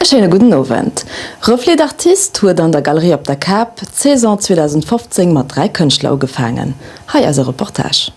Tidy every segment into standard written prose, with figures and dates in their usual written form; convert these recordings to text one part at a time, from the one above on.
E schéine gudden Owend. Reflets d'Artistes huet an der Galerie op der Kap d'Saison 2015 mat 3 Kënschtler ugefaangen. Hei eise Reportage.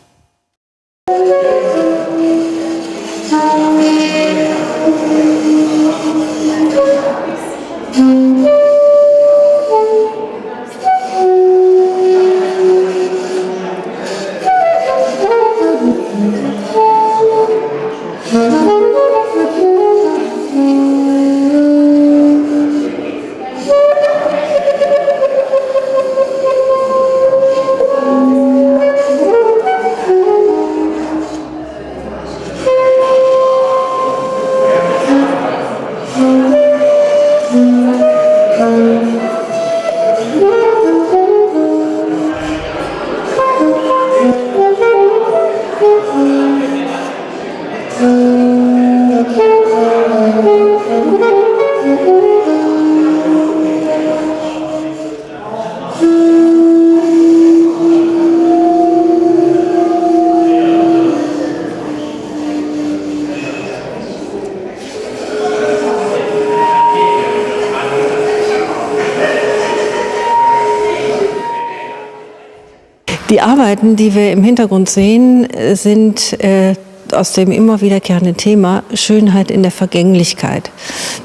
Die Arbeiten, die wir im Hintergrund sehen, sind äh, aus dem immer wiederkehrenden Thema Schönheit in der Vergänglichkeit.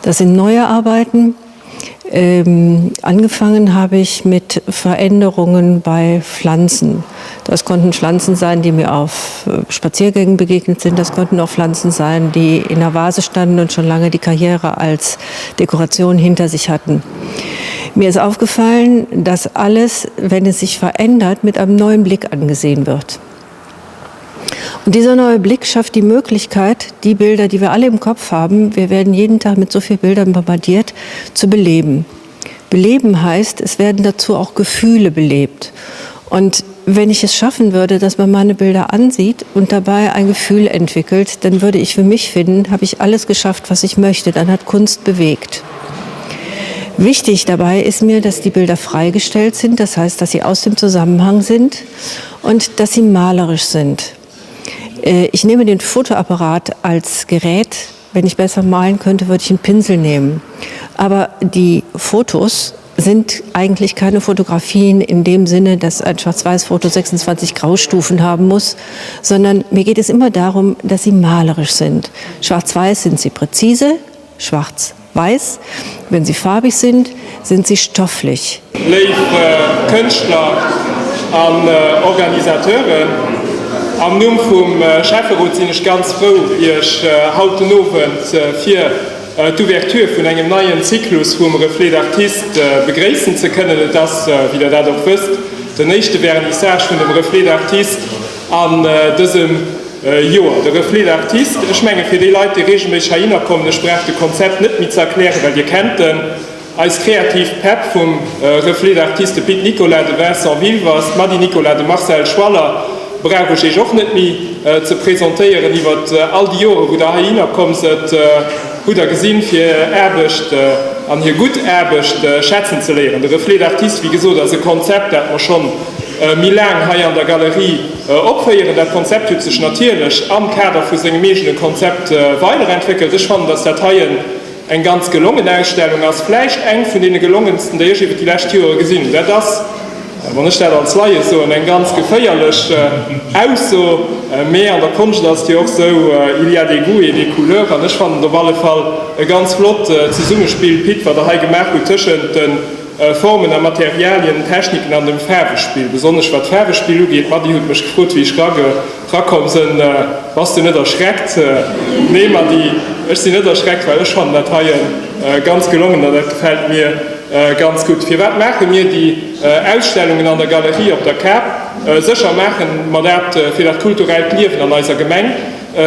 Das sind neue Arbeiten. Ähm, angefangen habe ich mit Veränderungen bei Pflanzen. Das konnten Pflanzen sein, die mir auf äh, Spaziergängen begegnet sind. Das konnten auch Pflanzen sein, die in der Vase standen und schon lange die Karriere als Dekoration hinter sich hatten. Mir ist aufgefallen, dass alles, wenn es sich verändert, mit einem neuen Blick angesehen wird. Und dieser neue Blick schafft die Möglichkeit, die Bilder, die wir alle im Kopf haben, wir werden jeden Tag mit so vielen Bildern bombardiert, zu beleben. Beleben heißt, es werden dazu auch Gefühle belebt. Und wenn ich es schaffen würde, dass man meine Bilder ansieht und dabei ein Gefühl entwickelt, dann würde ich für mich finden, habe ich alles geschafft, was ich möchte. Dann hat Kunst bewegt. Wichtig dabei ist mir, dass die Bilder freigestellt sind, das heißt, dass sie aus dem Zusammenhang sind und dass sie malerisch sind. Äh, ich nehme den Fotoapparat als Gerät. Wenn ich besser malen könnte, würde ich einen Pinsel nehmen. Aber die Fotos sind eigentlich keine Fotografien in dem Sinne, dass ein Schwarz-Weiß-Foto 26 Graustufen haben muss, sondern mir geht es immer darum, dass sie malerisch sind. Schwarz-Weiß sind sie präzise, schwarz-weiß. Wenn sie farbig sind, sind sie stofflich. Léif Kënschtler an Organisateuren, am Numm vum Schäfferot sinn ech ganz frou, Iech haut den Owend fir d'Ouverture vun engem neien Zyklus vum Reflets d'Artistes begréissen ze kënnen. Et ass, wéi Der dat och wësst, den éischte Vernissage vun dem Reflets d'Artistes an dësem Joer. De Reflets d'Artistes, ech menge fir déi Leit, déi regelméisseg heihinner kommen, ech brauch de Konzept net méi ze erklären, well Dir kennt en. Eis kreativ Päpp vum Reflets d'Artistes, de Pit Nicolas, de Vincent Wilwers, d'Mady Nicolas, de Marcel Schwaller, brauch ech Iech och net méi ze presentéieren. Iwwert all déi Joere wou der heihinner komm sëtt, hutt der gesinn, fir hir Aarbecht an hir gutt Aarbecht schätzen ze léieren. De Reflets d'Artistes, wéi gesot, ass e Konzept, dat mer schonn méi laang hei an der Galerie opféieren. Dat Konzept huet sech natierlech am Kader vu sengem eegene Konzept weiderentwéckelt. Ech fannen, dass dat heien Eng ganz gelongen Ausstellung ass, vläicht eng vun deene gelongensten, déi ech iwwer déi lescht Joere gesinn hunn. Dat ass, wann ech dat als Laie soen, eng ganz geféierlech Ausso, mee an der Konscht ass et jo och esou, il y a des goûts et des couleurs, an ech fannen et op alle Fall e ganz flott Zesummespill, Pit, wat Der hei gemaach hutt tëschent de Formen a Materialien, den Techniken an dem Faarwespill, besonnesch wat d'Faarwespill ugeet. D'Mady huet mech gefrot, wéi ech erage. Rakomm sen, bass de net erschreckt? Nee Mady, ech sin net erschreckt, well ech fannen dat heien ganz gelongen an dat gefällt mir ganz gutt. Firwat maachen mir déi Ausstellungen an der Galerie op der Kap? Sécher maachen mer dat fir dat kulturellt Liewen an eiser Gemeng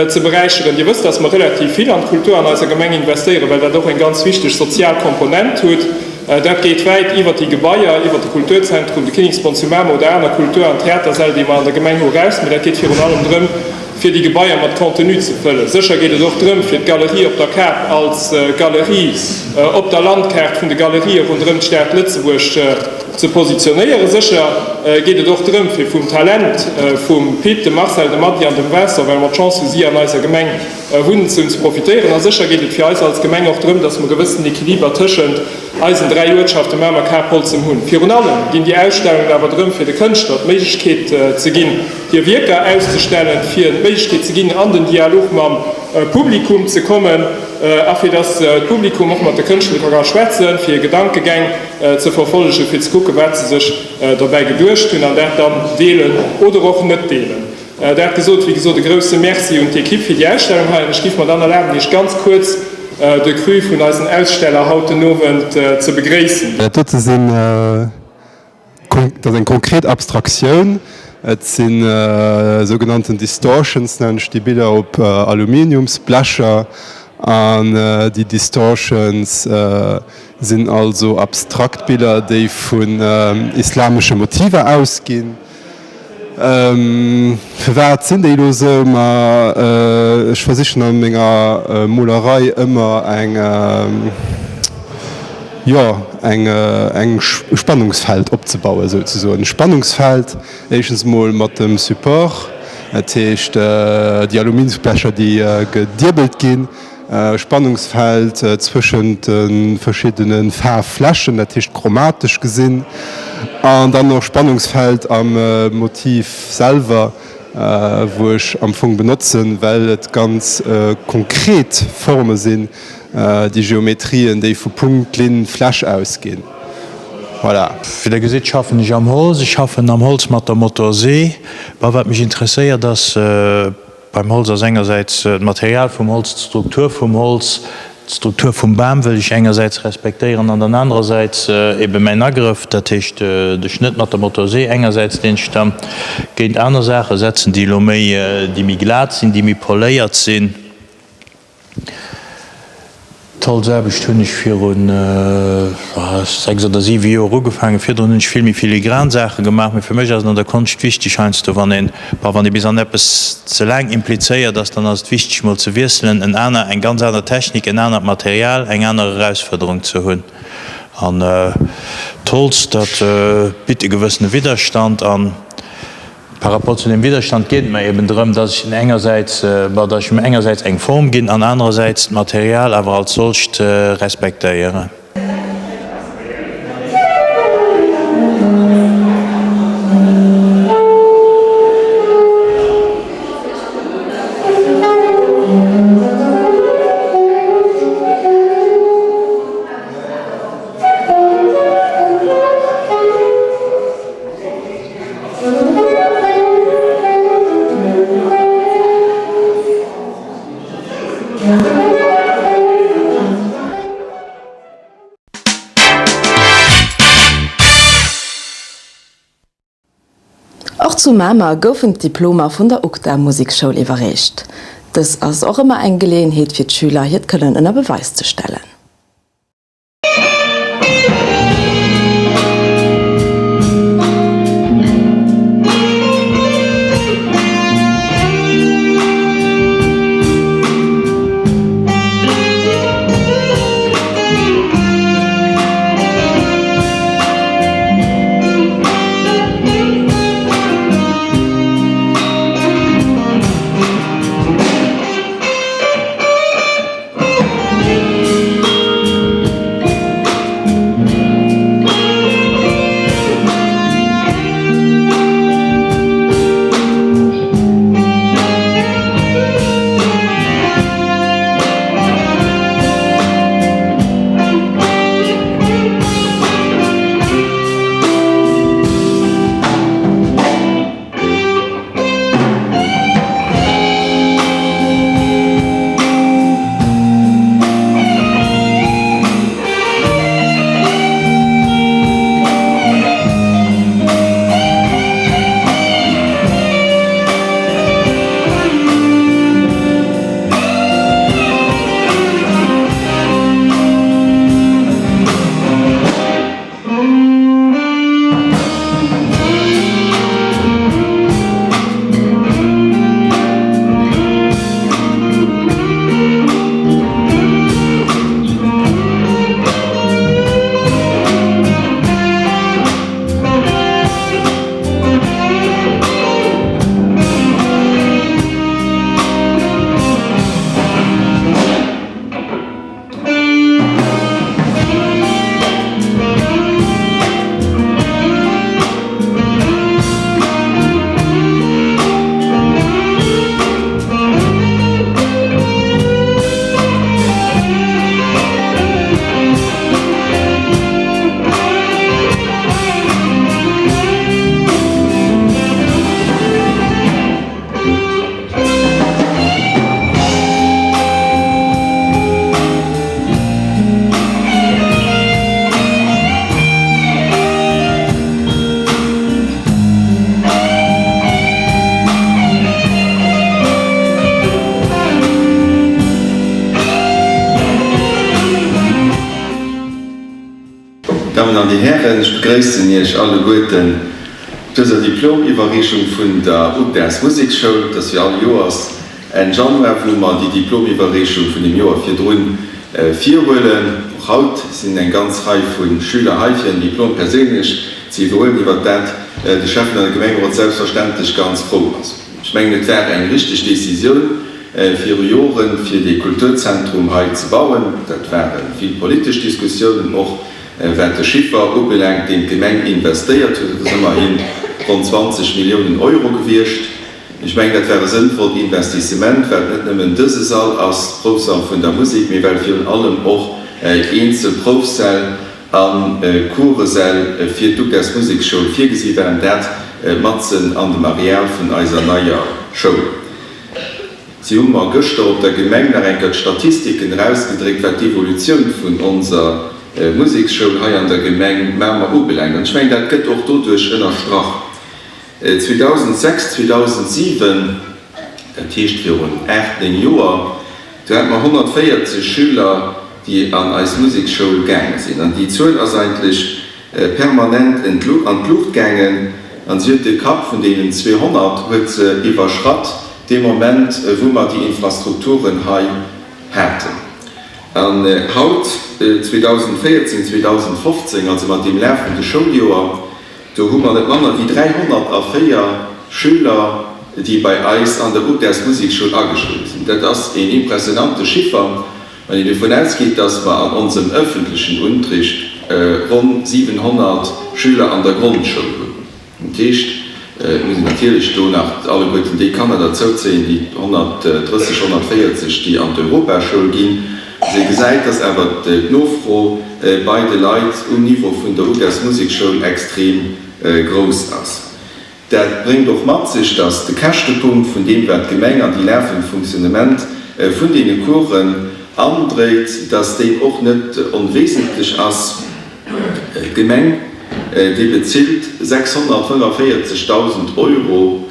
ze beräicheren. Dir wësst, dass mer relativ vill an d'Kultur an eiser Gemeng investéieren, well dat och eng ganz wichteg sozial Komponent huet. Dat geet wäit iwwert déi Gebaier, iwwert de Kulturzentrum, de Kinneksbond zu Mamer oder aner Kultur an Theatersäll, déi mer an der Gemeng hu, eraus. Mee dat geet virun allem drëm, fir déi Gebaier mat Contenu ze fëllen. Sécher geet et och drëm, fir d'Galerie op der Kap als Galerie op der Landkaart vun de Galerië ronderëm d'Stad Lëtzebuerg ze positionéieren. Sécher geet et och drëm, fir vum Talent vum Pit, dem Marcel, dem Mady an dem Vincent, well mer d'Chance hu si an eiser Gemeng. wunnen ze hunn, ze profitéieren. A sécher geet et fir eis als Gemeng och drëm, dass mer e gewëssenen Equiliber tëschent eisen 3 Uertschaften Mamer, Kap, Holzem hunn. Virun allem ginn déi Ausstellungen awer drëm, fir de Kënschtler d'Méiglechkeet ze ginn, hir Wierker auszestellen, fir d'Méiglechkeet ze ginn, an den Dialog mam Publikum ze kommen a fir dass d'Publikum och mat de Kënschtler ka schwätzen, fir hir Gedankegäng ze verfollegen, fir ze kucken, wat se sech dobäi geduecht hunn an dat dann deelen oder och net deelen. Dat gesot, wéi gesot, e grouse Merci un d'Ekipp fir déi Ausstellung hei an ech giff mer dann erlaben, Iech ganz kuerz de Cru vun eisen Aussteller haut den Owend ze begréissen. Dat dote sinn, dat ass eng konkret Abstraktioun. Et si sougenannten Distortions, nennen ech déi Biller op Aluminiumsblecher. An déi Distortions sinn also abstrakt Biller, déi vun islamesche Motiver ausginn. Firwat sinn déi elo esou? Ma ech versichen a menger Molerei ëmmer eng, jo, eng, eng e Spannungsfeld opzebauen souzesoen. E Spannungsfeld éischtens emol mat dem Support, dat heescht déi Aluminiumsblecher déi gediebelt ginn. Spannungsfeld zwëschent de verschiddene Faarfflächen, dat heescht chromatesch gesinn, an dann och Spannungsfeld am Motiv selwer, wou ech am Fong benotzen, well et ganz konkret Forme sinn, déi Geometrien, déi vu Punkt, Linn, Fläch ausginn. Voilà. Wéi der gesitt, schaffen ech am Holz. Ech schaffen am Holz mat der Motorsee. Bon, wat mech interesséiert ass, Beim Holz ass engersäits d'Material vum Holz, d'Struktur vum Holz, d'Struktur vum Bam wëll ech engersäits respektéieren an dann anerersäits ebe mäin Agrëff, dat heescht de Schnëtt mat der Motorsee engersäits, deen ech da géint aner Saache setzen, déi elo méi, déi méi glat sinn, déi méi poléiert sinn. D'Holzaarbecht hunn ech virun 6 oder 7 Joer ugefaangen. Virdrun hunn ech vill méi filigran Saache gemaach, mee fir mech ass et an der Konscht wichteg heiansdo, wann een, bon, wann ee bis an eppes ze laang implizéiert ass, dann ass et wichteg mol ze wiesselen, en aner, eng ganz aner Technik, en anert Material, eng aner Erausfuerderung ze hunn. An d'Holz, dat bitt e gewëssene Widderstand an. Par rapport zu deem Widderstand geet et mer eben drëm, dass ech en engersäits, bon, dass ech em engersäits eng Form ginn an anerersäits d'Material awer als solcht respektéieren. Och zu Mamer goufen d'Diplomer vun der UGDA Musekschoul iwwerreecht. Dës ass och ëmmer eng Geleeënheet fir d'Schüler hiert Kënnen ënner Beweis ze stellen. Dammen an Dir Hären, ech begréissen Iech alleguerten op dëser Diplomiwwerreechung vun der UGDAS Museksschoul. Et ass wéi all Joers Enn Januar, wou mer déi Diplomiwwerreechung vun dem Joer virdrun virhuelen. Och haut sinn eng ganz Rei vu Schüler hei, fir en Diplom perséinlech ze iwwerhuelen, iwwert dat de Schäffen an de Gemengerot selbstverständlech ganz frou ass. Ech mengen, et war eng richteg Décisioun viru Joren, fir dee Kulturzentrum hei ze bauen. Dat ware vill politesch Diskussiounen, och wat de Chiffer ubelaangt, deen d'Gemeng investéiert huet. Dat ass ëmmerhi ronn 20 Milliounen Euro gewiescht. Ech mengen, dat war e sënnvollt Investissement, well et net nëmmen dëse Sall ass, d'Proufsall vun der Musek, mee well virun allem och eenzel Proufsäll a Coursesäll fir d'UGDAS Museksschoul virgesi waren, dat matzen an dem Areal vun eiser neier Schoul. Si hu mer gëschter op der Gemeng nach eng Kéier d'Statistiken erausgedréckt, wat d'Evolutioun vun onser Museksschoul hei an der Gemeng Mamer ubelaangt. An ech mengen, dat gëtt och doduerch ënnerstrach. 2006, 2007, dat heescht virun aacht, néng Joer, do hate mer 140 Schüler, déi an eis Museksschoul gaange sinn. An déi Zuel ass eigentlech permanent an d'Luucht gaangen an si huet de Kapp vun deenen 200 huet se iwwerschratt dee Moment, wou mer déi Infrastrukturen hei haten. An haut, 2014, 2015, also mat deem lafende Schouljoer, do hu mer net manner wéi 304 Schüler, déi bei eis an der UGDAS Musekschoul ageschriwwen sinn. Dat ass een impressionante Chiffer. Wann een dovun ausgeet, dass mer an onsem ëffentlechen Untricht ronn 700 Schüler an der Grondschoul hunn, dat heescht, et muss een natierlech do nach alleguerten déi Kanner derzouzéien, déi 130, 140, déi an d'Europaschoul ginn, esou ee gesäit, dass awer d'Nofro bei de Leit um Niveau vun der UGAS Musekschoul extrem grouss ass. Dat bréngt och mat sech, dass de Käschtepunkt vun deem, wat d'Gemeng an déi lafend Fonctionnement vun deene Coursen andréit, dass deen och net onwesentlech ass. D'Gemeng, déi bezilt 645.000 Euro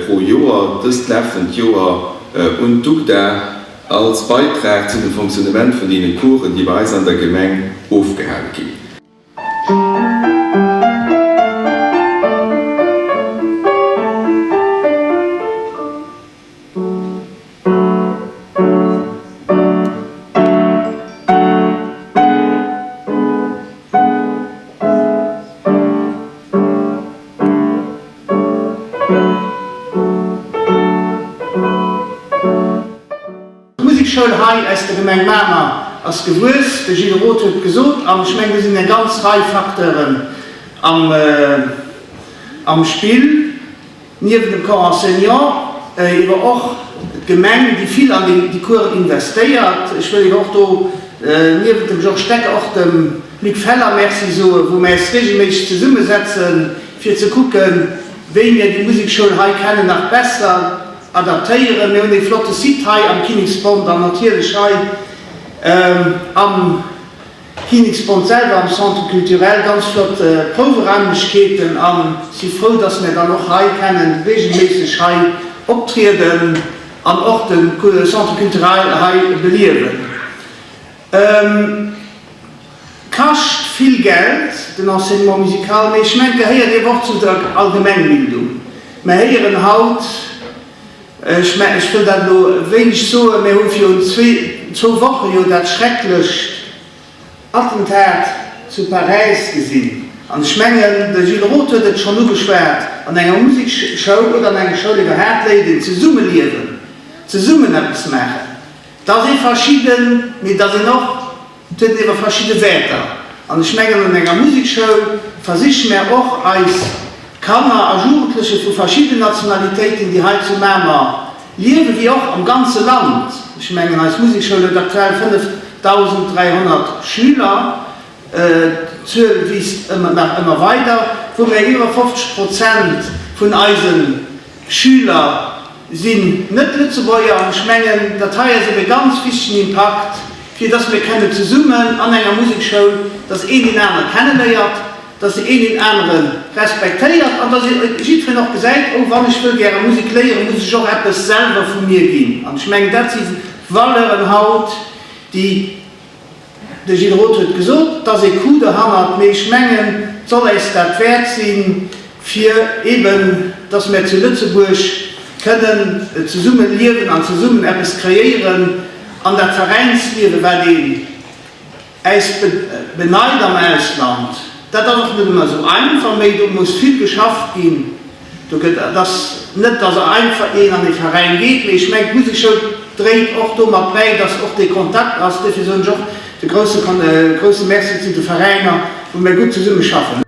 pro Joer dëst lafend Joer un d'UGDA als Beitrag zu dem Fonctionnement vun deene Coursen, déi bei eis an der Gemeng ofgehale ginn. D'Musekschoul hei aus der Gemeng Mamer ass gewuess, de Gilles Roth huet et gesot, an ech mengen, do sinn eng ganz Rei Facteuren am Spill, niewent dem Corps enseignant ewer och d'Gemeng, déi vill an déi Coursen investéiert. Ech wëll ewer och do niewent dem Georges Decker och dem Luc Feller Merci soen, wou mir eis regelméisseg zesummesetzen, fir ze kucken, wéi mir déi Musekschoul hei kennen nach besser Adaptéieren. Mir hunn ee flotte Site hei am Kinneksbond an natierlech hei am Kinneksbond selwer am Centre culturel ganz flott Prouweraimlechkeeten a si frou, dass mir dann och hei kennen regelméisseg hei optrieden an och de Centre culturel hei beliewen. Kascht vill Geld, den Enseignement musical, mee ech mengen, et gehéiert iewer och zu der Allgemengbildung. Mer héieren haut, ech mengen, ech wëll dat elo wéineg soen, mir hu virun zwou Woche jo dat schrecklecht Attentat zu Paräis gesinn, an ech mengen, de Gilles Roth huet et schonn ugeschwat, an enger Musekschoul oder an enger Schoul iwwerhaapt léiert een zesummeliewen, zesummen eppes maachen. 't ass ee verschidden, mee 't ass een och, 't huet een iwwer verschidde Wäerter. An ech mengen, an enger Musekschoul versiche mär och eis Kanner a Jugendleche vu verschidden Nationalitéiten, déi hei zu Mamer liewen, wéi och am ganze Land, ech mengen, eis Musekschoul huet aktuell 5.300 Schüler, d'Zuel wiisst ëmmer nach ëmmer weider, wou mär iwwer 50 Prozent vun eise Schüler sinn Net-Lëtzebuerger an ech mengen, dat hei ass ebe ganz wichtegen Impakt, fir dass mir kennen zesummen an enger Musekschoul, dass een deen anere kenneléiert, dass een deen anere respektéiert an dass jiddwereen och gesäit, oh wann ech wëll gäre Musek léieren, muss ech och eppes selwer vu mir ginn. An ech mengen, dat si Valeuren haut, déi. De Gilles Roth huet gesot, et ass ee Coût derhannert, mee ech mengen, et soll äis dat wäert sinn, fir eeben, dass mär zu Lëtzebuerg kënnen zesumme liewen an zesummen eppes kreéieren an dat Veräinsliewen, wat een äis beneit am Ausland, dat ass och net ëmmer esou einfach, méi do muss vill geschafft ginn. Do gëtt, et ass net, dass einfach een an ee Veräin geet, mee ech mengen, d'Musekschoul dréit och do mat bäi, dass och dee Kontakt ass. Duerfir soen ech och de grousse, grousse Merci zu de Veräiner, wou mir gutt zesummeschaffen.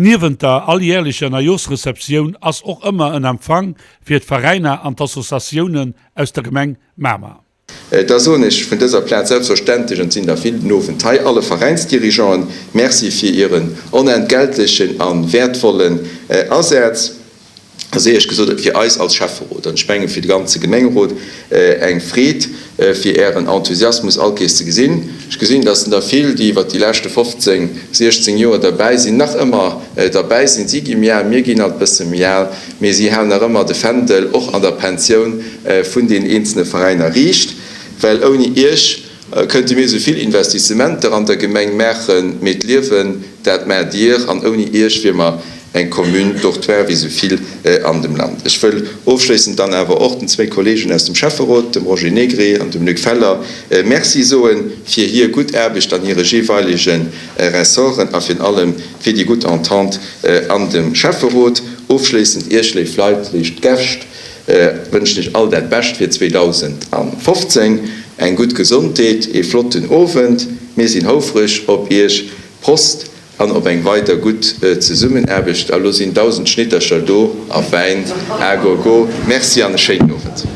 Niewent der alljärlecher Neijooschreceptioun ass och ëmmer en Empfang fir d'Veräiner an d'Associatiounen aus der Gemeng Mamer. Da soen ech vun dëser Plaz selbstverständlech, an et sinn der vill den Owend hei, alle Veräinsdirigeanten Merci fir hiren onentgeltlechen a wäertvollen Asaz. A séierlech gesot, et fir eis als Schäfferot, an ech menge fir de ganze Gemengerot, eng Freed, fir Ären Enthusiasmus all Kees ze gesinn. Ech gesinn, dass der vill, déi iwwert déi leschte 15, 16 Joer derbäi sinn, nach ëmmer derbäi sinn. Si gi méi al, mir ginn alt bësse méi al, mee si halen nach ëmmer de Fändel, och an der Pensioun, vun den eenzelne Veräiner riicht, well ouni Iech kënnte mir esou vill Investissementer an der Gemeng maachen, mee d'Liewen, dat maacht Dir, an ouni Iech wier mer eng Commune dortoir wéi esou vill an dem Land. Ech wëll ofschléissend dann awer och den zwéi Kollegen aus dem Schäfferot, dem Roger Negri an dem Luc Feller, Merci soe fir hir gutt Aarbecht an hire jeeweilege Ressorten a virun allem fir déi gutt Entente an dem Schäfferot. Ofschléissend Iech, léif Leit, léif Gäscht, Wënschen iech all dat Bescht fir 2015, eng gutt Gesondheet, ee flotten Owend. Mir sinn houfreg op iech. Prost an op eng weider gutt Zesummenaarbecht. A lo sinn 1000 Schnittercher do a Wäin à gogo. Merci an e schéinen Owend.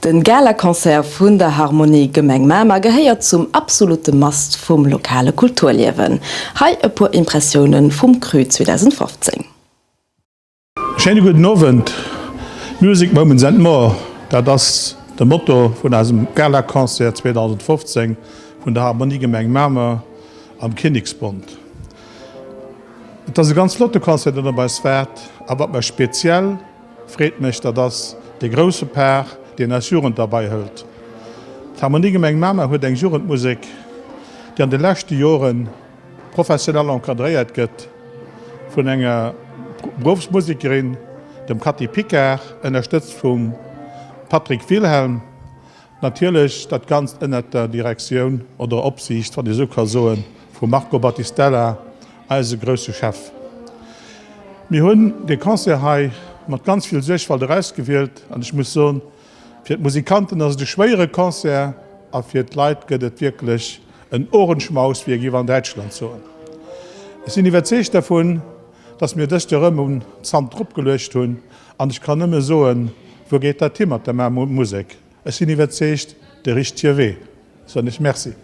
Den Galaconcert vun der Harmonie Gemeng Mamer gehéiert zum absolute Must vum lokale Kulturliewen. Hei e puer Impressiounen vum Cru 2015. Schéine gudden Owend. Music Moments and More, dat ass de Motto vun eisem Galaconcert 2015 vun der Harmonie Gemeng Mamer am Kinneksbond. Et ass e ganz flotte Concert, deen op eis waart. A wat mech speziell freet mécht, dat ass dee grousse Part, deen eis Jugend derbei hëlt. D'Harmonie Gemeng Mamer huet eng Jugendmusek, déi an de leschte Joren professionell encadréiert gëtt vun enger Beruffsmusekerin, dem Cathy Picard, ënnerstëtzt vum Patrick Wilhelm. Natierlech dat Ganzt ënnert der Direktioun oder Opsiicht, wann ee sou ka soen, vum Marco Battistella, eise grousse Chef. Mir hunn dee Concert hei. mat ganz vill Suergfalt erausgewielt an ech muss soen, fir d'Musikanten ass et e schwéiere Concert a fir d'Leit gëtt et wierklech en Ohrenschmaus, wéi ee géif an Däitschland soen. Ech sinn iwwerzeegt dervun, dass mir dëst Joer erëm um Zant dropgeluecht hunn an ech kann nëmme soen, Wou geet dat hi mat der Mamer Musek? Ech sinn iwwerzeegt, de richtege Wee. Soen ech Merci.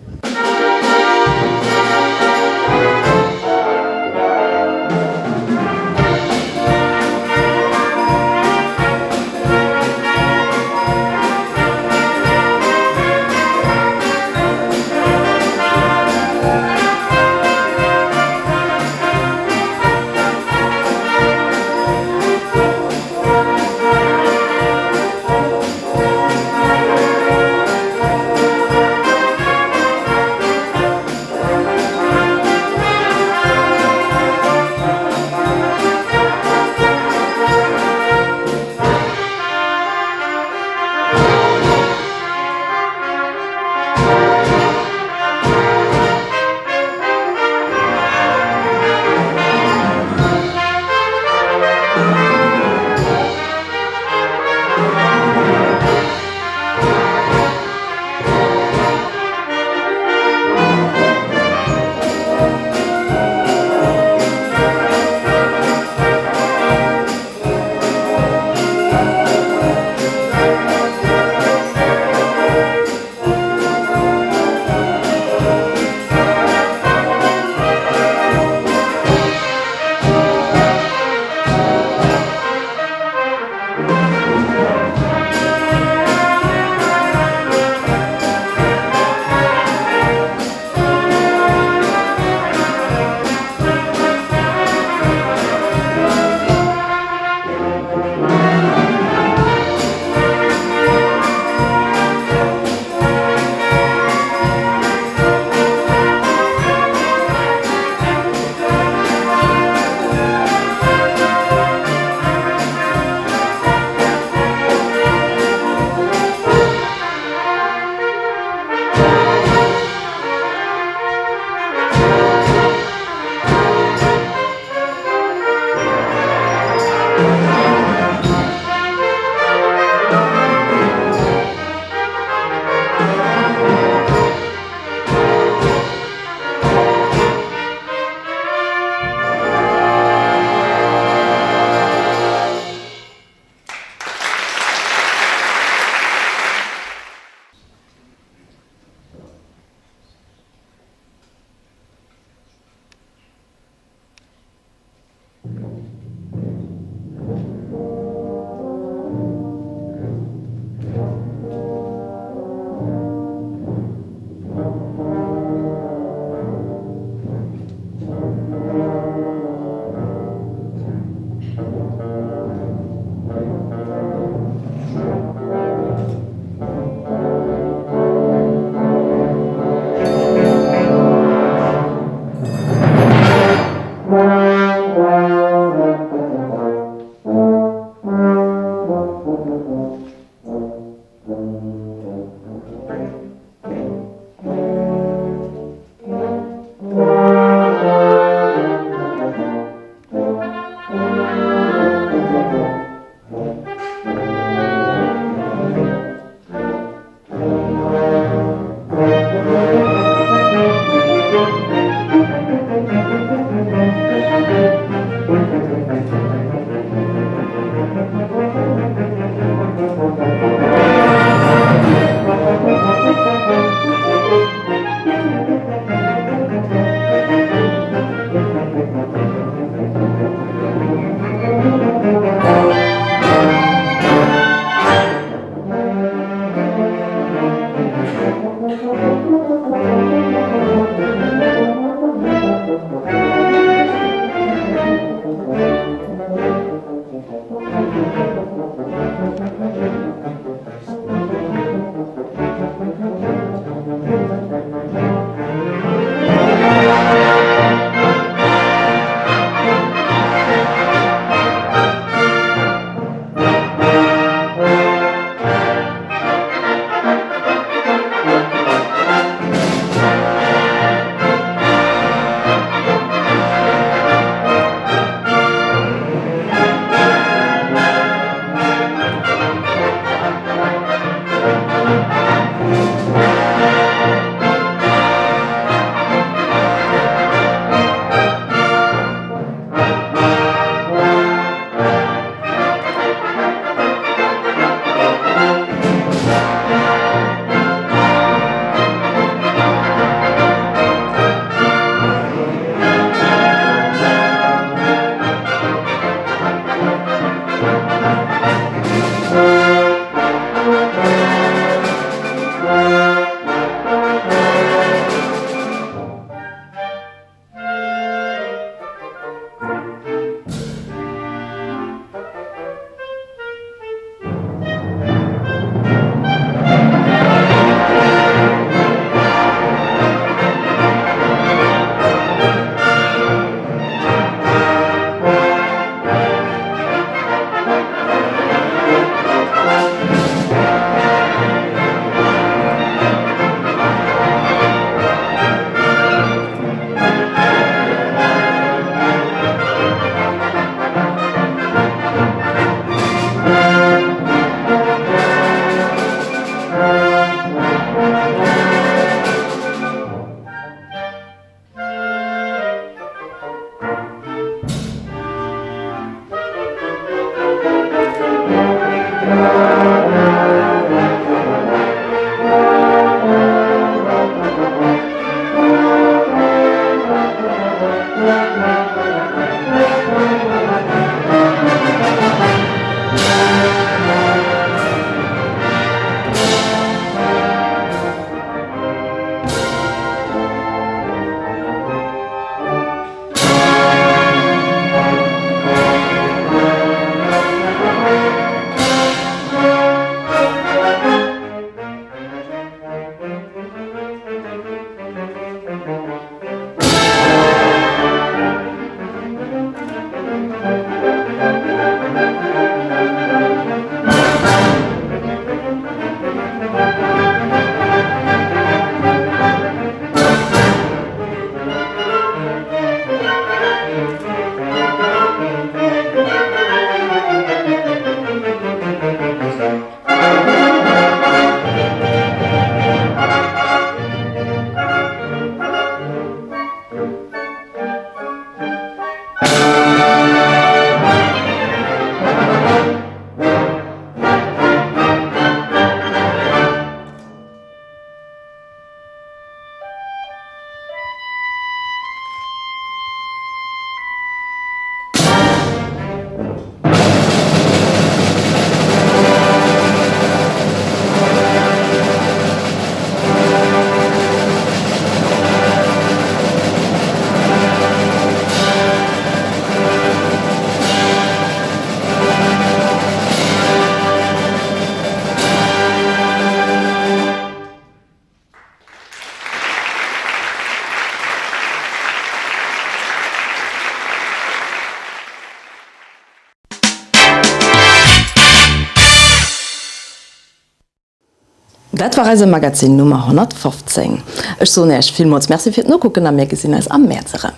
Dat war eise Magazin Nummer 115. Ech soen Äech villmools Merci fir d'Nokucken a mir gesinn eis am Mäerz erëm.